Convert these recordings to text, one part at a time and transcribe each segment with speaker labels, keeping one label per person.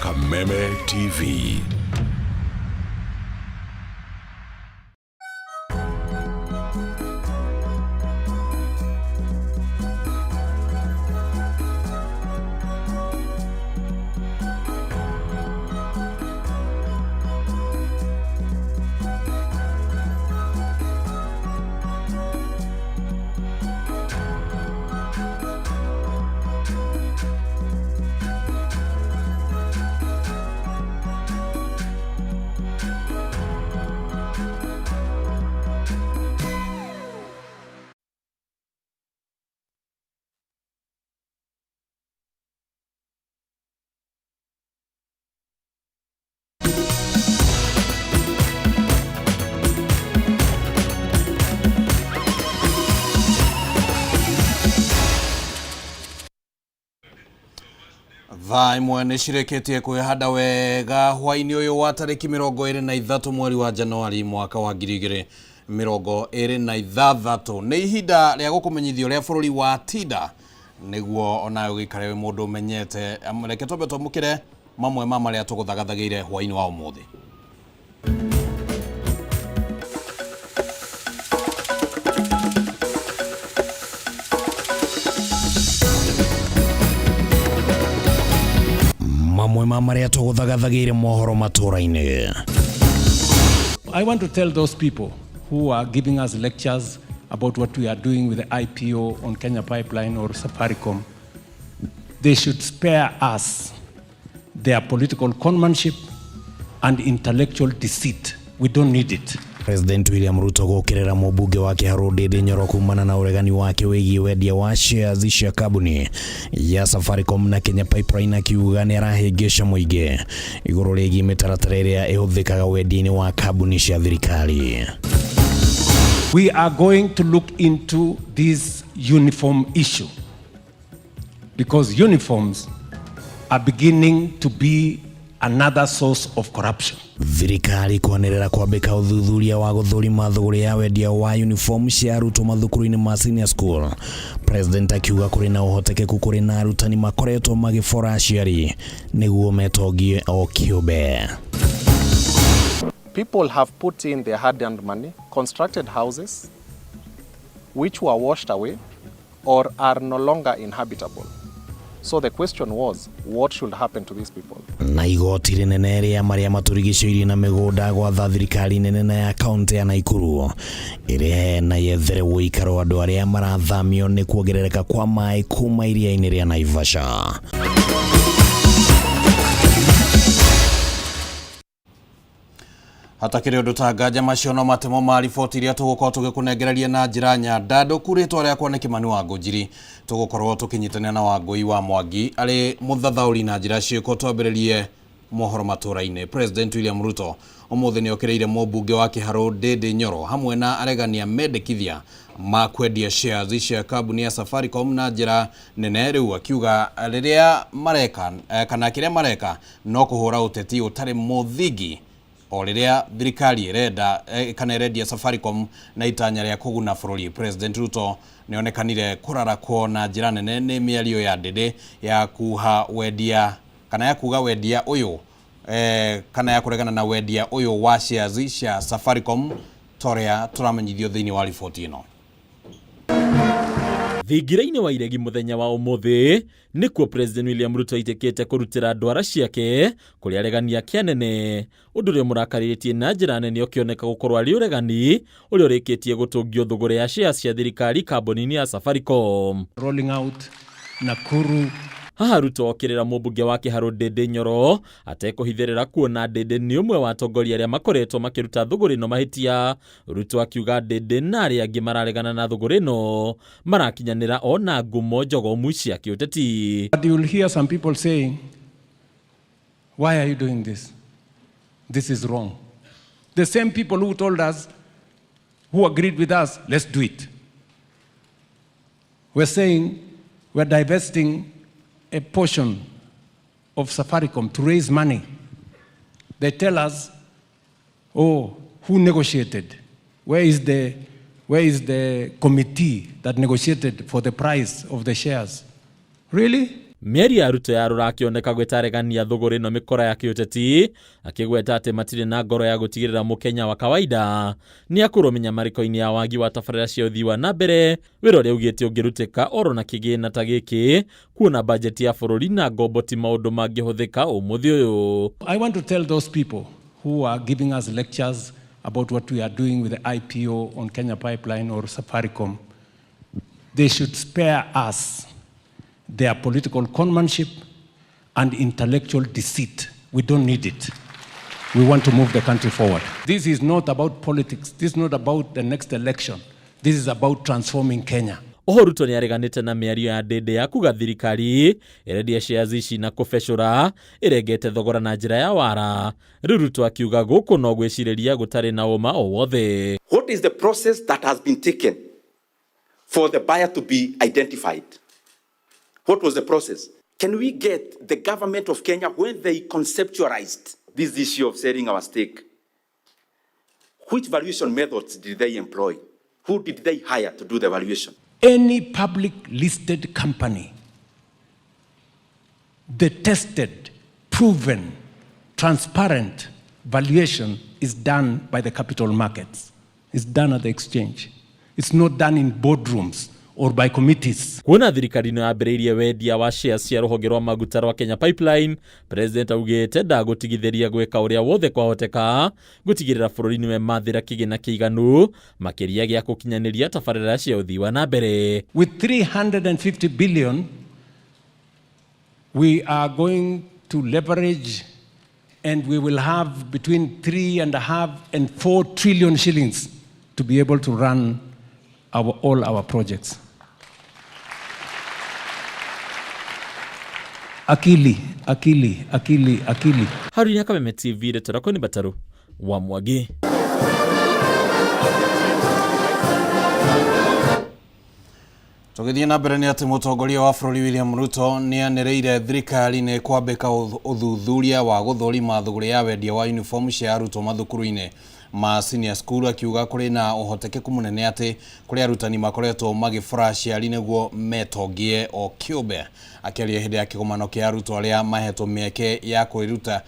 Speaker 1: Kameme TV.
Speaker 2: Thaa 1 nĩ cireketie kwĩhanda wega hwainĩ ũyũ wa tarĩki 23 mweri wa Januari mwaka wa 2026. Nĩ ihinda rĩa gũkũmenyithia ũrĩa bũrũri wa tinda nĩguo onawe ũgĩikare wĩ mũndũ ũmenyete. Reke twambe twamũkĩre mamwe ma marĩa tũgũthagathagĩire hwainĩ wa ũmũthĩ. Mamwe ma marĩa tũgũthagathagĩire mohoro matũra-inĩ.
Speaker 3: I want to tell those people who are giving us lectures about what we are doing with the IPO on Kenya Pipeline or Safaricom, they should spare us their political conmanship and intellectual deceit. We don't need it.
Speaker 2: President William Ruto gũkĩrĩra mũmbunge wa Kĩharũ Ndindi Nyoro kumana na ũregani wake wĩgiĩ wendia wa shares cia kambuni ya Safaricom na Kenya Pipeline, akiuga nĩ arahĩngĩca mũingĩ igũrũ rĩgiĩ mĩtaratara ĩrĩa ĩhũthĩkaga wendia-inĩ wa kambuni cia thirikari.
Speaker 3: We are going to look into this uniform issue because uniforms are beginning to be another source of corruption.
Speaker 2: Thirikari kwanĩrĩra kwambĩka ũthuthuria wa gũthũrima thũgũrĩ ya wendia wa uniform cia arutwo mathukuru-inĩ ma senior school. President akiuga kũrĩ na ũhotekeku kũrĩ na arutani makoretwo magĩbora aciari nĩguo metongie o kĩũmbe.
Speaker 4: People have put in their hard-earned money, constructed houses which were washed away or are no longer inhabitable. So the question was, what should happen to these people?
Speaker 2: Na igoti rĩnene rĩa marĩa matũrigicĩirie na mĩgũnda gwatha thirikari nene na ya kaunti ya Naikuru ĩrĩhe na yethere ũikaro andũ arĩa marathamio nĩ kuongerereka kwa maĩ kuma iria-inĩ rĩa Naivasha. Hatakĩrĩ ũndũ ta nganja, macio no matemo ma riboti iria tũgũkorwo tũgĩkũnengereria na njĩra nyandandũku. Rĩtwa rĩakwa nĩ Kĩmani wa Ngũnjiri, tũgũkorwo tũkĩnyitanĩra na Wangũi wa Mwangi arĩ mũthathaũri na njĩra ciĩko. Twambĩrĩrie mohoro matũra-inĩ. President William Ruto ũmũthĩ nĩ okĩrĩire mũmbunge wa Kĩharũ Ndindi Nyoro hamwe na aregani a mendekithia ma kwendia shares cia kambuni ya Safaricom na njĩra nene, rĩu akiuga rĩrĩa mareka kana kĩrĩa mareka no kũhũra ũteti ũtarĩ mũthingi o rĩrĩa thirikari ĩrenda kana ĩrendia Safaricom na itanya rĩa kũguna bũrũri. President Ruto nĩonekanire kũrarakwo na njĩra nene nĩ mĩario ya Ndindi ya kuha wendia kana ya kuga wendia ũyũ kana ya kũregana na wendia ũyũ wa shares cia Safaricom toria tũramenyithio thĩinĩ wa riboti ĩno.
Speaker 5: Thingira-inĩ wa iregi mũthenya wa ũmũthĩ nĩkuo President William Ruto aitĩkĩte kũrutĩra ndwara ciake kũrĩ aregani ake anene, ũndũ ũrĩa mũrakarĩtie na njĩra nene ũkĩoneka gũkorwo arĩ ũregani ũrĩa ũrĩkĩtie gũtũngio thũgũrĩ ya shares cia thirikari kambuni-inĩ ya Safaricom.
Speaker 3: Rolling out Nakuru.
Speaker 5: Haha Ruto okĩrĩra mũmbunge wa Kĩharũ Ndindi Nyoro atekũhithĩrĩra kuona Ndindi nĩ ũmwe wa atongoria arĩa makoretwo makĩruta thũgũrĩ ĩno mahĩtia. Ruto akiuga Ndindi na arĩa angĩ mararegana na thũgũrĩ ĩno marakinyanĩra ona ngumo njogomu cia kĩũteti.
Speaker 3: But you'll hear some people saying, why are you doing this? This is wrong. The same people who told us, who agreed with us, let's do it. We're saying we're divesting a portion of Safaricom to raise money. They tell us, oh, who negotiated? Where is the committee that negotiated for the price of the shares? Really?
Speaker 5: Mĩario ya Ruto yarũra akĩoneka gwĩtaregania thũgũrĩ ĩno mĩkora ya kĩũteti, akĩgweta atĩ matirĩ na ngoro ya gũtigĩrĩra mũkenya wa kawaida nĩ akũrwo mĩnyamarĩko-inĩ ya wagi wa tabarĩra cia ũthii wa na mbere, wĩra ũrĩa augĩte ũngĩrutĩka oro na kĩgĩna ta gĩkĩ, kuona bajeti ya bũrũri na ngombo ti maũndũ mangĩhũthĩka ũmũthĩ ũyũ.
Speaker 3: I want to tell those people who are giving us lectures about what we are doing with the IPO on Kenya Pipeline or Safaricom, they should spare us their political conmanship and intellectual deceit. We don't need it. We want to move the country forward. This is not about politics. This is not about the next election. This is about transforming Kenya.
Speaker 5: Oho Ruto nĩ areganĩte na mĩario ya Ndĩndĩ ya kuga thirikari ĩrendia shares ici na kũbecũra ĩrengete thogora na njĩra ya wara. Rĩu Ruto akiuga gũkũ no gwĩcirĩria gũtarĩ na ũma o wothe.
Speaker 6: What is the process that has been taken for the buyer to be identified? What was the process? Can we get the government of Kenya, when they conceptualized this issue of selling our stake, which valuation methods did they employ? Who did they hire to do the valuation?
Speaker 3: Any public listed company, the tested, proven, transparent valuation is done by the capital markets. It's done at the exchange. It's not done in boardrooms or by committees.
Speaker 5: Kuona thirikari ĩno yambĩrĩirie wendia wa shares cia rũhonge rwa maguta rwa Kenya Pipeline, President augĩte ndagũtigithĩria gwĩka ũrĩa wothe kwahoteka gũtigĩrĩra bũrũri nĩwe mathĩra kĩgĩna kĩiganu makĩria gĩa gũkinyanĩria tabarĩra cia ũthii wa na mbere.
Speaker 3: With 350 billion, we are going to leverage and we will have between 3.5 and 4 trillion shillings to be able to run all our projects. Akili, akili, akili, akili.
Speaker 5: Harũni Kameme TV, ndeto rakwa Bataru wa Mwangi.
Speaker 2: Tũgĩthiĩ na mbere nĩ atĩ mũtongoria wa bũrũri William Ruto nĩ anĩrĩire thirikari nĩ kwambĩka ũthuthuria wa gũthũrima thũgũrĩ ya wendia wa uniform cia arutwo mathukuru-inĩ ma senior school, akiuga kũrĩ na ũhotekeku mũnene atĩ kũrĩ arutani makoretwo magĩbora aciari nĩguo metongie o kĩũmbe. Akĩaria hĩndĩ ya kĩgomano kĩa arutwo arĩa mahetwo mĩeke ya kwĩruta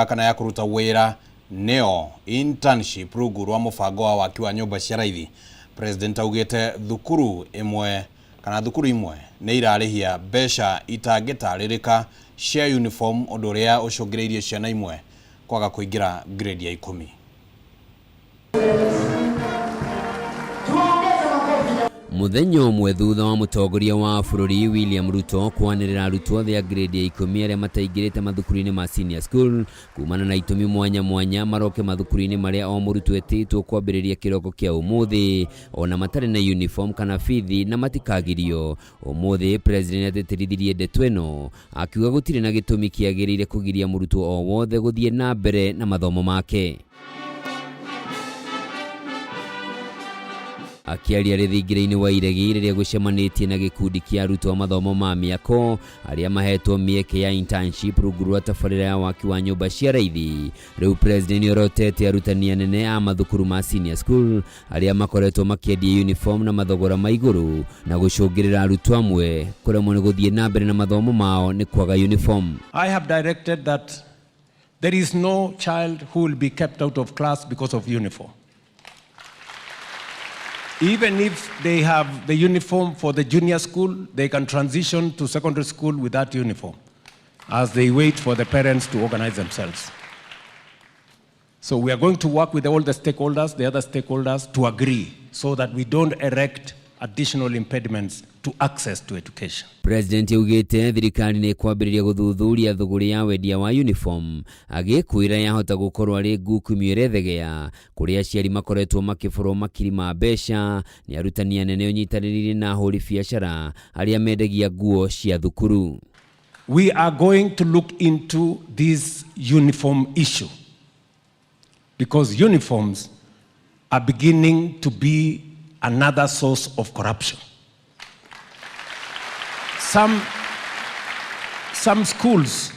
Speaker 2: kana ya kũruta wĩra nĩo internship rungu rwa mũbango wa waki wa nyũmba cia raithi, President augĩte thukuru ĩmwe kana thukuru imwe nĩ irarĩhia mbeca itangĩtarĩrĩka cia uniform, ũndũ ũrĩa ũcũngĩrĩirie ciana imwe kwaga kũingĩra grade ya 10.
Speaker 7: Mũthenya ũmwe thutha wa mũtongoria wa bũrũri William Ruto kwanĩrĩra arutwo othe a grade ya 10 arĩa mataingĩrĩte mathukuru-inĩ ma senior school kumana na itũmi mwanya mwanya maroke mathukuru-inĩ marĩa o mũrutwo etĩtwo kwambĩrĩria kĩroko kĩa ũmũthĩ ona matarĩ na uniform kana bithi na matikagirio. Ũmũthĩ president atĩtĩrithirie ndeto ĩno akiuga gũtirĩ na gĩtũmi kĩagĩrĩire kũgiria mũrutwo o wothe gũthiĩ na mbere na mathomo make. Akiaria rĩthingira-inĩ wa Iregi rĩrĩa gũcemanĩtie na gĩkundi kĩa arutwo a mathomo ma mĩako arĩa mahetwo mĩeke ya internship rungu rwa tabarĩra ya waki wa nyũmba cia raithi, rĩu president nĩorotete arutani anene a mathukuru ma senior school arĩa makoretwo makĩendia uniform na mathogora ma igũrũ na gũcũngĩrĩra arutwo amwe kũremwo nĩ gũthiĩ na mbere na mathomo mao nĩ kwaga uniform.
Speaker 3: I have directed that there is no child who will be kept out of class because of uniform. Even if they have the uniform for the junior school, they can transition to secondary school with that uniform as they wait for the parents to organize themselves. So we are going to work with all the stakeholders, the other stakeholders, to agree so that we don't erect additional impediments to access to education.
Speaker 7: President augĩte thirikari nĩ kwambĩrĩria gũthuthuria thũgũrĩ ya wendia wa uniform agĩkwĩra yahota gũkorwo arĩ ngukumio ĩrethegea kũrĩa aciari makoretwo makĩborwo makiri ma mbeca nĩ arutani anene ũnyitanĩrĩire na ahũri biacara arĩa mendagia nguo cia thukuru.
Speaker 3: We are going to look into this uniform issue because uniforms are beginning to be another source of corruption. Some schools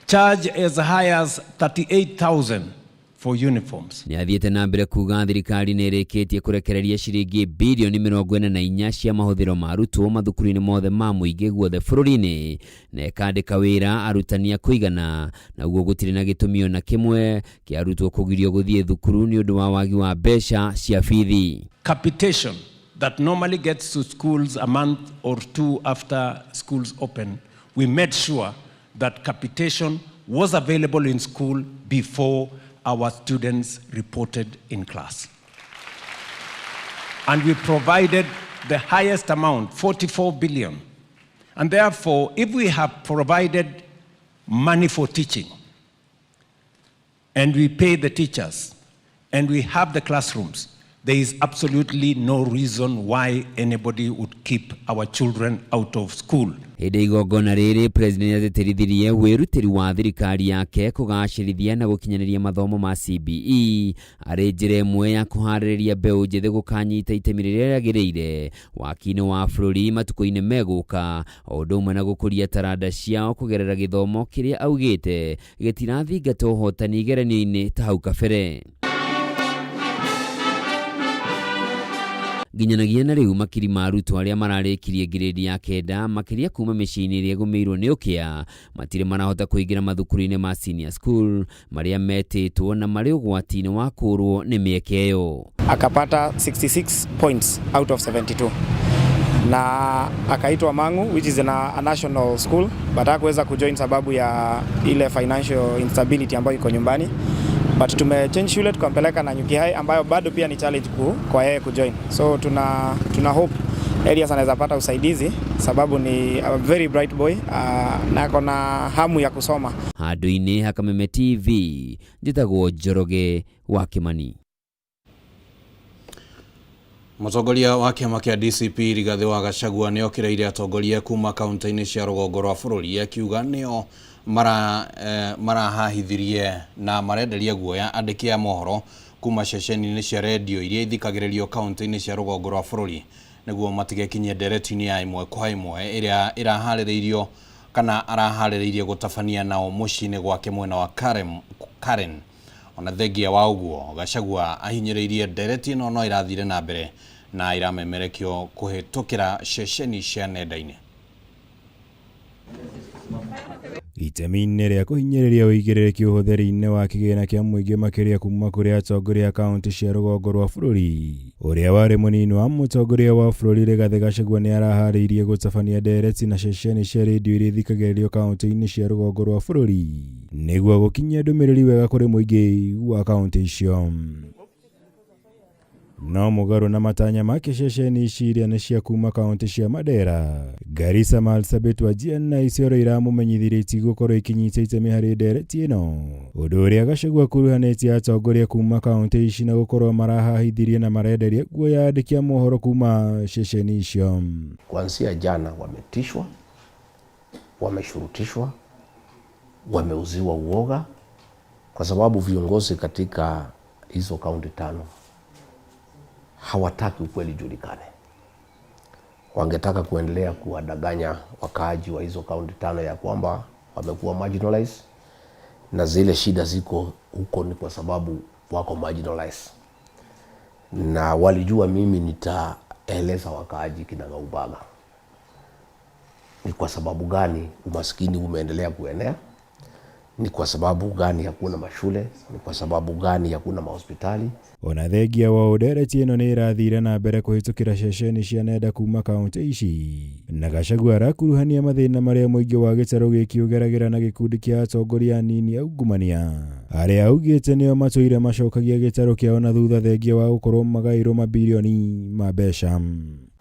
Speaker 3: charge as high as 38,000 for uniforms.
Speaker 7: Nĩ athiĩte na mbere kuga thirikari nĩ ĩrĩkĩtie kũrekereria ciringi bilioni 44 cia mahũthĩro ma arutwo mathukuru-inĩ mothe ma mũingĩ guothe bũrũri-inĩ, na ĩkandĩka wĩra arutani a kũigana, na ũguo gũtirĩ na gĩtũmi ona kĩmwe kĩa arutwo kũgirio gũthiĩ thukuru nĩ ũndũ wa wagi wa mbeca cia bithi.
Speaker 3: Capitation that normally gets to schools a month or two after schools open, we made sure that capitation was available in school before our students reported in class. And we provided the highest amount, 44 billion. And therefore, if we have provided money for teaching, and we pay the teachers, and we have the classrooms, there is absolutely no reason why anybody would keep our children out of school.
Speaker 7: Hĩndĩ igongona rĩrĩ, President nĩatĩtĩrithirie wĩrutĩri wa thirikari yake kũgacĩrithia na gũkinyanĩria mathomo ma CBE arĩ njĩra ĩmwe ya kũharĩrĩria mbeũ njĩthĩ gũkanyita itemi rĩrĩa rĩagĩrĩire waki-inĩ wa bũrũri matukũ-inĩ megũka, o ũndũ ũmwe na gũkũria taranda ciao kũgerera gĩthomo kĩrĩa augĩte gĩtirathingata ũhotani igeranio-inĩ ta hau kabere. Nginyanagia na rĩu makiri ma arutwo arĩa mararĩkirie ngirĩndi ya 9 makĩria kuma mĩciĩ-inĩ ĩrĩa ĩgũmĩirwo nĩ ũkĩa matirĩ marahota kũingĩra mathukuru-inĩ ma senior school marĩa metĩtwo na marĩ ũgwati-inĩ wa kũũrwo nĩ mĩeke ĩyo.
Speaker 8: Akapata 66 points out of 72 na akaitwa Mangu, which is a national school, but hakuweza kujoin sababu ya ile financial instability ambayo iko nyumbani. But tumechange shule tukampeleka na Nyuki High ambayo bado pia ni challenge kwa yeye kujoin. So tuna hope Elias anaweza pata usaidizi sababu ni a very bright boy, na ako na hamu ya kusoma.
Speaker 7: Handũ-inĩ ha Kameme TV, njĩtagwo Njoroge wa Kimani.
Speaker 2: Mũtongoria wa kĩama kĩa DCP Rigathĩ wa Gachagua nĩokĩrĩire atongoria kuma kaunti-inĩ cia rũgongo rwa bũrũri akiuga nĩo marahahithirie na marenderia guoya andĩki a mohoro kuma ceceni-inĩ cia redio iria ithikagĩrĩrio kaunti-inĩ cia rũgongo rwa bũrũri nĩguo matigekinyie ndereti-inĩ ya ĩmwe kwa ĩmwe ĩrĩa ĩraharĩrĩirio kana araharĩrĩirie gũtabania nao mũciĩ-inĩ gwake mwena wa Karen. Ona thengia wa ũguo, Gachagua ahinyĩrĩirie ndereti ĩno no ĩrathire na mbere na iramemerekio kũhĩtũkĩra ceceni cia nenda-inĩ.
Speaker 9: Itemi-inĩ rĩa kũhinyĩrĩria ũigĩrĩrĩki ũhũthĩri-inĩ wa kĩgĩna kĩa mũingĩ makĩria kuma kũrĩ atongoria a kaunti cia rũgongo rwa bũrũri, ũrĩa warĩ mũnini wa mũtongoria wa bũrũri Rigathĩ Gachagua nĩaraharĩirie gũtabania ndereti na ceceni cia redio iria ithikagĩrĩrio kaunti-inĩ cia rũgongo rwa bũrũri nĩguo gũkinyia ndũmĩrĩri wega kũrĩ mũingĩ wa kaunti icio. No mũgarũ na matanya make, ceceni ici iria nĩ cia kuma kaunti cia Mandera, Garissa, Marsabit, Wajir na Isiolo iramũmenyithirie itigũkorwo ikinyita itemi harĩ ndereti ĩno, ũndũ ũrĩa Gachagua akuruhanĩtie atongoria kuma kaunti ici na gũkorwo marahahithirie na marenderia guoya andĩki a mohoro kuma ceceni icio.
Speaker 10: Kuanzia jana wametishwa, wameshurutishwa, wameuziwa uoga kwa sababu viongozi katika hizo kaunti 5 hawataki ukweli julikane. Wangetaka kuendelea kuwadanganya wakaaji wa hizo kaunti 5 ya kwamba wamekuwa marginalized na zile shida ziko huko ni kwa sababu wako marginalized. Na walijua mimi nitaeleza wakaaji kinagaubaga ni kwa sababu gani umaskini umeendelea kuenea, ni kwa sababu gani hakuna mashule, ni kwa sababu gani hakuna mahospitali.
Speaker 9: Ona thengia wa ndereti ĩno nĩ ĩrathire na mbere kũhĩtũkĩra ceceni cia nenda kuma kaunti ici, na Gachagua arakuruhania mathĩna marĩa mũingĩ wa gĩtarũ gĩkĩ ũgeragĩra na gĩkundi kĩa atongoria anini aungumania arĩa augĩte nĩo matũire macokagia gĩtarũ kĩao na thutha thengia wa gũkorwo magaĩirwo mabirioni ma mbeca.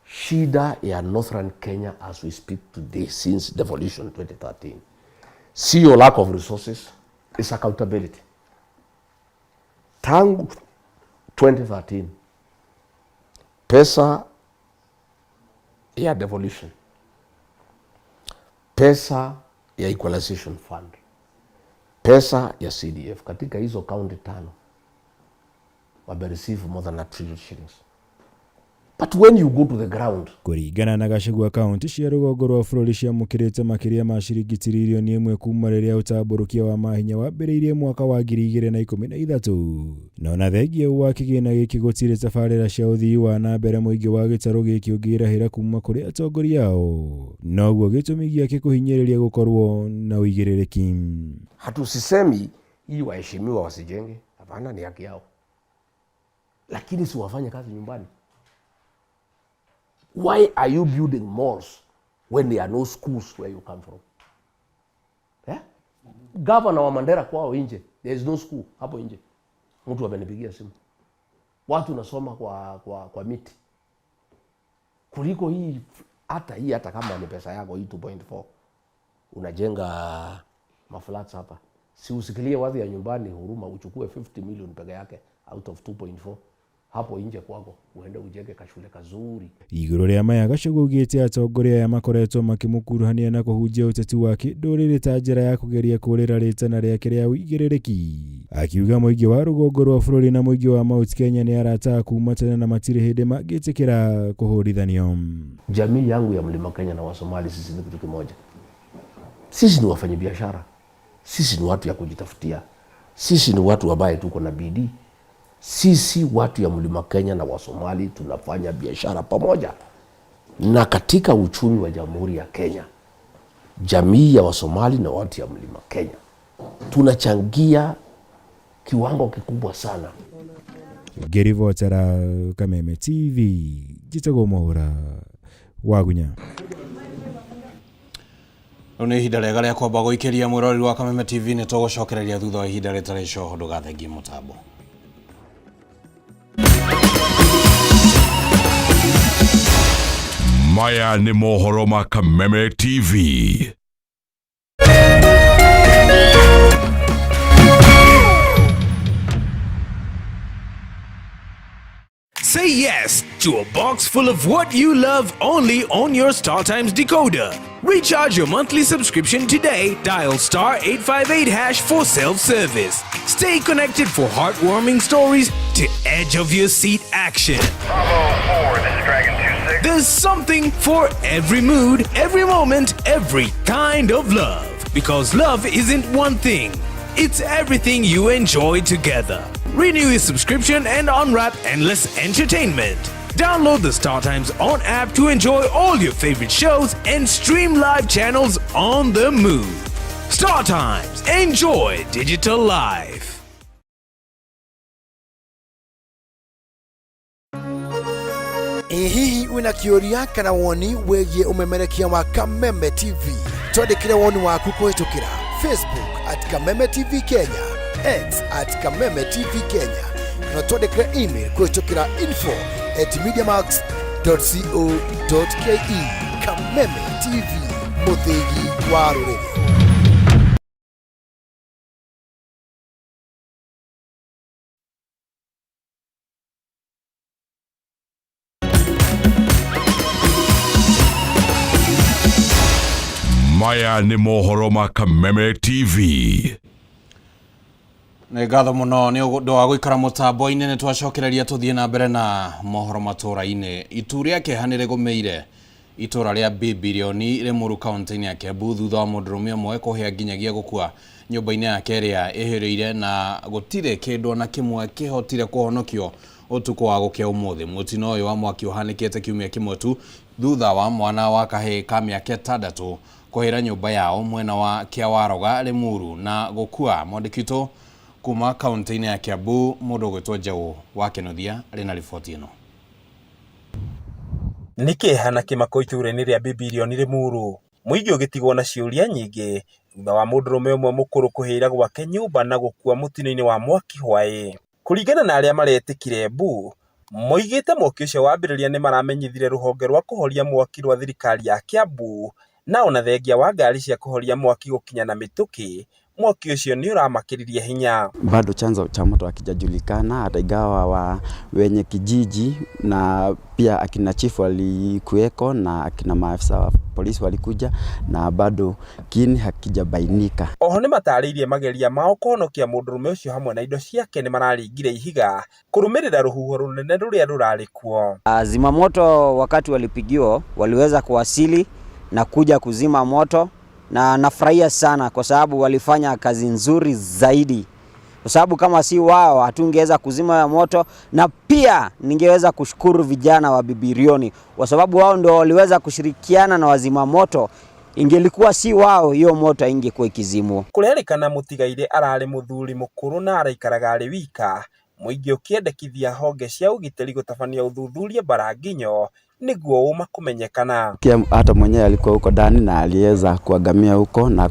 Speaker 10: Shida ya Northern Kenya as we speak today since devolution 2013 sio lack of resources, is accountability. Tangu 2013 pesa ya devolution, pesa ya equalization fund, pesa ya CDF katika hizo kaunti 5 wame receive more than a trillion shillings. But when you go to the ground,
Speaker 9: Kũringana na Gachagua, kaunti cia rũgongo rwa bũrũri ciamũkĩrĩte makĩria ma ciringi tiririoni ĩmwe kuma rĩrĩa ũtambũrũkia wa mahinya wambĩrĩirie mwaka wa 2013. No na thengia wa kĩgĩna gĩkĩ gũtirĩ tabarĩra cia ũthii wa na mbere mũingĩ wa gĩtarũ gĩkĩ ũngĩrahĩra kuma kũrĩ atongoria ao, noguo gĩtũmi gĩake kũhinyĩrĩria gũkorwo na ũigĩrĩrĩki.
Speaker 10: Hatusisemi hii waheshimiwa wasijenge, hapana, ni haki yao, lakini si wafanye kazi nyumbani. Why are you building malls when there are no schools where you come from? Eh? Governor wa Mandera kwao nje, there is no school hapo nje. Mtu amenipigia simu, watu nasoma kwa miti kuliko hii. Hata hii, hata kama ni pesa yako hii 2.4 unajenga maflats hapa, si usikilie wadhi ya nyumbani huruma, uchukue 50 million peke yake out of 2.4 hapo nje kwako, uende ujenge kashule kazuri.
Speaker 9: Igũrũ rĩa maya, Gachagua augĩte atongoria aya makoretwo makĩmũkuruhania na kũhunjia ũteti wa kĩndũrĩrĩ ta njĩra ya kũgeria kũũrĩra rĩtana rĩake rĩa ũigĩrĩrĩki, akiuga mũingĩ wa rũgongo rwa bũrũri na mũingĩ wa Mount Kenya nĩ arata a kuma tene na matirĩ hĩndĩ mangĩtĩkĩra kũhũrithanio.
Speaker 10: Jamii yangu ya Mlima Kenya na Wasomali, sisi ni kitu kimoja. Sisi ni wafanyabiashara, sisi ni watu ya kujitafutia, sisi ni watu ambaye tuko na bidii. Sisi watu ya Mlima Kenya na Wasomali tunafanya biashara pamoja, na katika uchumi wa Jamhuri ya Kenya, jamii ya Wasomali na watu ya Mlima Kenya tunachangia kiwango kikubwa sana.
Speaker 9: Ngĩribotera Kameme TV, njĩtagwo Mwaũra Wagunya.
Speaker 2: Rĩu nĩ ihinda rĩega rĩa kwamba gũikĩria mwĩroreri wa Kameme TV, nĩ tũgũcokereria thutha wa ihinda rĩtarĩ coho, ndũgathengie mũtambo.
Speaker 1: Maya nĩ mohoro ma Kameme TV.
Speaker 11: Say yes to a box full of what you love only on your StarTimes decoder. Recharge your monthly subscription today. Dial star 858 hash for self-service. Stay connected for heartwarming stories to edge of your seat action.
Speaker 12: Bravo 4, this is Dragon 26.
Speaker 11: There's something for every mood, every moment, every kind of love. Because love isn't one thing, it's everything you enjoy together. Renew your subscription and unwrap endless entertainment. Download the StarTimes On app to enjoy all your favorite shows and stream live channels on the move. StarTimes, enjoy digital life.
Speaker 13: Ĩ hihi wĩna kĩũria kana woni wĩgiĩ ũmemerekia wa Kameme TV? Twandĩkĩre woni waku kũhĩtũkĩra Facebook at Kameme TV Kenya, X at Kameme TV Kenya, kana twandĩkĩre email kũhĩtũkĩra info@mediamax.co.ke. Kameme TV, mũthĩgi wa rũrĩrĩ.
Speaker 1: Maya nĩ mohoro ma Kameme TV.
Speaker 2: Nĩ ngatho mũno nĩ ũndũ wa gũikara mũtambo-inĩ, nĩ twacokereria tũthiĩ na mbere na mohoro matũra-inĩ. Itu rĩa kĩeha nĩ rĩgũmĩire itũra rĩa Bibilioni Rĩmuru kaunti-inĩ ya Kiambu thutha wa mũndũrũme ũmwe kũhĩa nginyagia gũkua nyũmba-inĩ yake ĩrĩa ĩhĩrĩire na gũtirĩ kĩndũ ona kĩmwe kĩhotire kũhonokio ũtukũ wa gũkĩa ũmũthĩ. Mũtino ũyũ wa mwaki ũhanĩkĩte kiumia kĩmwe tu thutha wa mwana wa kahĩĩ ka mĩaka 6 kũhĩra nyũmba yao mwena wa Kĩawaroga Rĩmuru na gũkua. Mwandĩki witũ kuma kaunti-inĩ ya Kiambu mũndũ ũgwĩtwo Njaũ wa Kĩnuthia arĩ na riboti ĩno.
Speaker 14: Nĩ kĩeha na kĩmako itũra-inĩ rĩa Bibilioni Rĩmuru, mũingĩ ũgĩtigwo na ciũria nyingĩ thutha wa mũndũrũme ũmwe mũkũrũ kũhĩra gwake nyũmba na gũkua mũtino-inĩ wa mwaki hwaĩ. Kũringana na arĩa maretĩkire mbu, moigĩte mwaki ũcio wambĩrĩria nĩ maramenyithirie rũhonge rwa kũhoria mwaki rwa thirikari ya Kiambu, na ona thengia wa ngari cia kũhoria mwaki gũkinya na mĩtũkĩ, Mwaki ũcio nĩ ũramakĩririe hinya.
Speaker 15: Bado chanzo cha moto hakijajulikana, hata ingawa wa wenye kijiji na pia akina chifu walikuweko na akina maafisa wa polisi walikuja na bado kiini hakijabainika.
Speaker 14: Oho nĩmatarĩirie mageria mao kũhonokia mũndũrũme ũcio hamwe na indo ciake nĩmararingire ihiga kũrũmĩrĩra rũhuho rũnene rũrĩa rũrarĩ kuo.
Speaker 16: Zimamoto wakati walipigiwa waliweza kuwasili na kuja kuzima moto, na nafurahia sana kwa sababu walifanya kazi nzuri zaidi, kwa sababu kama si wao hatungeweza kuzima ya moto. Na pia ningeweza kushukuru vijana wa Bibirioni kwa sababu wao ndio waliweza kushirikiana na wazima moto. Ingelikuwa si wao, hiyo moto haingekuwa ikizimwa.
Speaker 14: Kũrerĩkana mũtigairĩ ararĩ mũthuri mũkũrũ na araikaraga arĩ wika, mũingĩ ũkĩendekithia honge cia ũgitĩri gũtabania ũthuthuria Mbaranginyo nĩguo ũma kũmenyekana.
Speaker 15: Pia hata mwenyewe alikuwa huko ndani na aliweza kuangamia huko na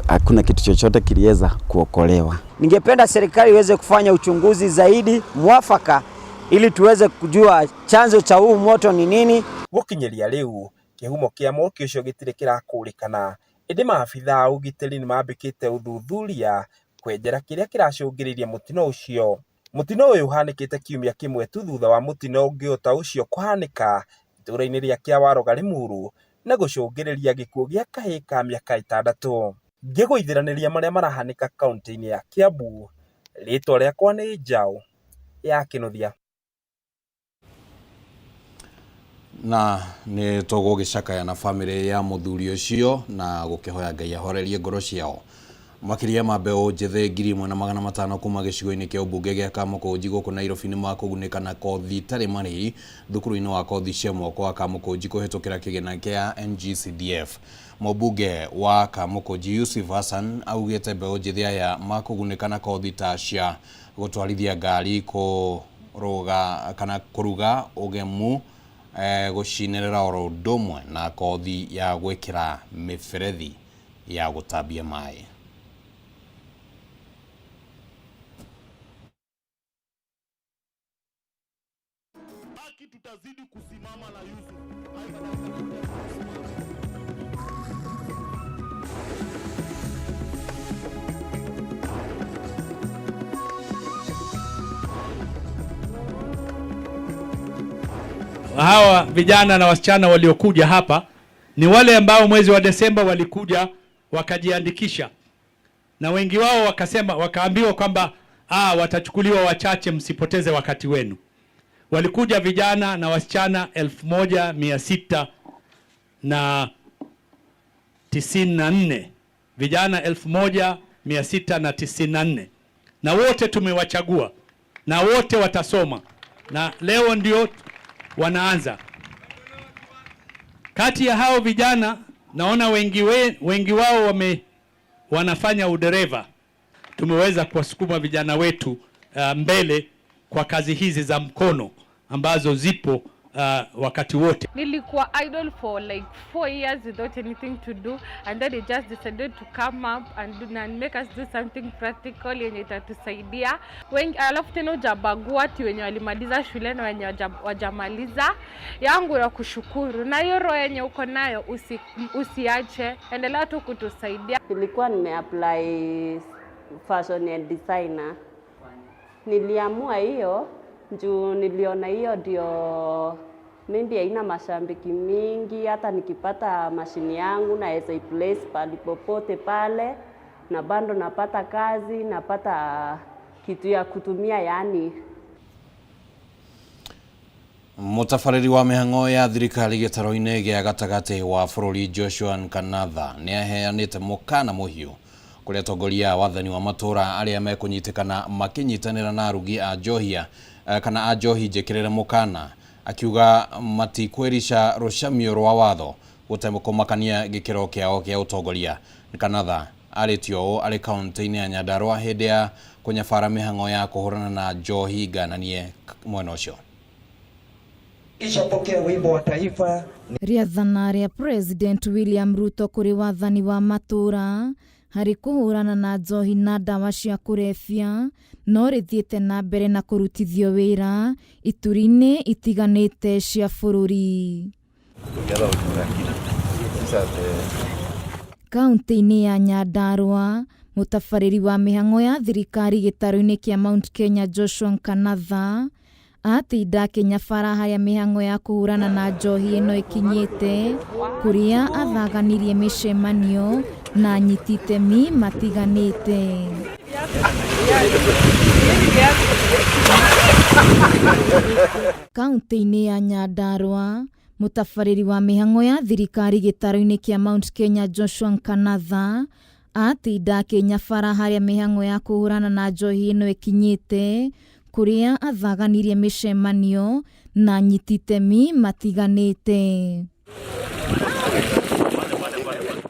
Speaker 15: hakuna kitu chochote kiliweza kuokolewa.
Speaker 16: Ningependa serikali iweze kufanya uchunguzi zaidi mwafaka ili tuweze kujua chanzo cha huu moto ni nini.
Speaker 14: Gũkinyĩria rĩu kĩhumo kĩa mwaki ũcio gĩtirĩ kĩrakũrĩkana, ĩndĩ maabithaa a ũgitĩri nĩmambĩkĩte ũthuthuria kwenjera kĩrĩa kĩracũngĩrĩirie mũtino ũcio. Mũtino ũyũ ũhanĩkĩte kiumia kĩmwe tu thutha wa mũtino ũngĩ o ta ũcio kũhanĩka itũũra-inĩ rĩa Kĩawaroga Limuru na gũcũngĩrĩria gĩkuũ gĩa kahĩĩ ka mĩaka 6. Ngĩgũithĩranĩria marĩa marahanĩka kaũntĩ-inĩ ya Kiambu, rĩtwa rĩakwa nĩ Njaũ ya Kĩnuthia.
Speaker 2: Na nĩ tũgũgĩcakaya na bamĩrĩ ya mũthuri ũcio na gũkĩhoya Ngai ahorerie ngoro ciao. Makĩria ma mbeũ njĩthĩ 1500 kuma gĩcigo-inĩ kĩa ũmbunge gĩa Kamũkũnji gũkũ Nairobi nĩ makũgunĩka na kothi itarĩ marĩhi thukuru-inĩ wa kothi cia moko wa Kamũkũnji kũhĩtũkĩra kĩgĩna kĩa NGCDF. Mũmbunge wa Kamũkũnji Yusuf Hassan augĩte mbeũ njĩthĩ aya makũgunĩka na kothi ta cia gũtwarithia ngari, kũrũga kana kũruga, ũgemu, gũcinĩrĩra oro ũndũ ũmwe na kothi ya gwĩkĩra mĩberethi ya gũtambia maĩ.
Speaker 3: Hawa vijana na wasichana waliokuja hapa ni wale ambao mwezi wa Desemba walikuja wakajiandikisha, na wengi wao wakasema, wakaambiwa kwamba watachukuliwa wachache, msipoteze wakati wenu. Walikuja vijana na wasichana 1694, vijana 1694, na wote tumewachagua na wote watasoma, na leo ndio wanaanza. Kati ya hao vijana naona wengi wao wanafanya udereva. Tumeweza kuwasukuma vijana wetu mbele kwa kazi hizi za mkono ambazo zipo wakati wote.
Speaker 17: Nilikuwa idle for like 4 years without anything to do, and then they just decided to come up and make us do something practical yenye itatusaidia. Wengi alafu tena hujabagua ati wenye walimaliza shule na wenye wajamaliza. Yangu ya kushukuru, na hiyo roho yenye uko nayo usiache, endelea tu kutusaidia.
Speaker 18: Nilikuwa nimeapply fashion and designer. Niliamua hiyo juu niliona hiyo ndio maybe haina mashabiki mingi, hata nikipata mashini yangu naweza iplace pali popote pale na bado napata kazi, napata kitu ya kutumia yani.
Speaker 2: Mũtabarĩri wa mĩhang'o ya thirikari gĩtaro-inĩ gĩa gatagatĩ wa bũrũri Joshua Nkanatha nĩaheanĩte mũkana mũhiũ kũrĩ atongoria a wathani wa matũũra arĩa mekũnyitĩkana makĩnyitanĩra na arugi a njohia kana a njohi njĩkĩrĩre mũkana, akiuga matikwĩrica rũcamio rwa watho gũtekũmakania gĩkĩro kĩao kĩa ũtongoria. Nkanatha arĩtie ũũ arĩ kaunti-inĩ ya Nyandarua hĩndĩ ya kũnyabara mĩhang'o ya kũhũrana na njohi ngananie mwena ũcio.
Speaker 19: Ishapokea wimbo wa taifa.
Speaker 20: Rĩathana rĩa President William Ruto kũrĩ wathani wa matũũra harĩ kũhũrana na njohi na ndawa cia kũrebia no rĩthiĩte na mbere na kũrutithio wĩra ituri-inĩ itiganĩte cia bũrũri. Kaunti-inĩ ya Nyandarua, mũtabarĩri wa mĩhang'o ya thirikari gĩtarũ-inĩ kĩa Mount Kenya Joshua Nkanatha atinda akĩnyabara harĩa mĩhang'o ya kũhũrana na njohi ĩno ĩkinyĩte, kũrĩa athaganirie mĩcemanio na anyiti itemi matiganĩte. Kaunti-inĩ ya Nyandarua, mũtabarĩri wa mĩhang'o ya thirikari gĩtarũ-inĩ kĩa Mount Kenya Joshua Nkanatha atinda akĩnyabara harĩa mĩhang'o ya kũhũrana na njohi ĩno ĩkinyĩte, kũrĩa athaganirie mĩcemanio na anyiti itemi matiganĩte.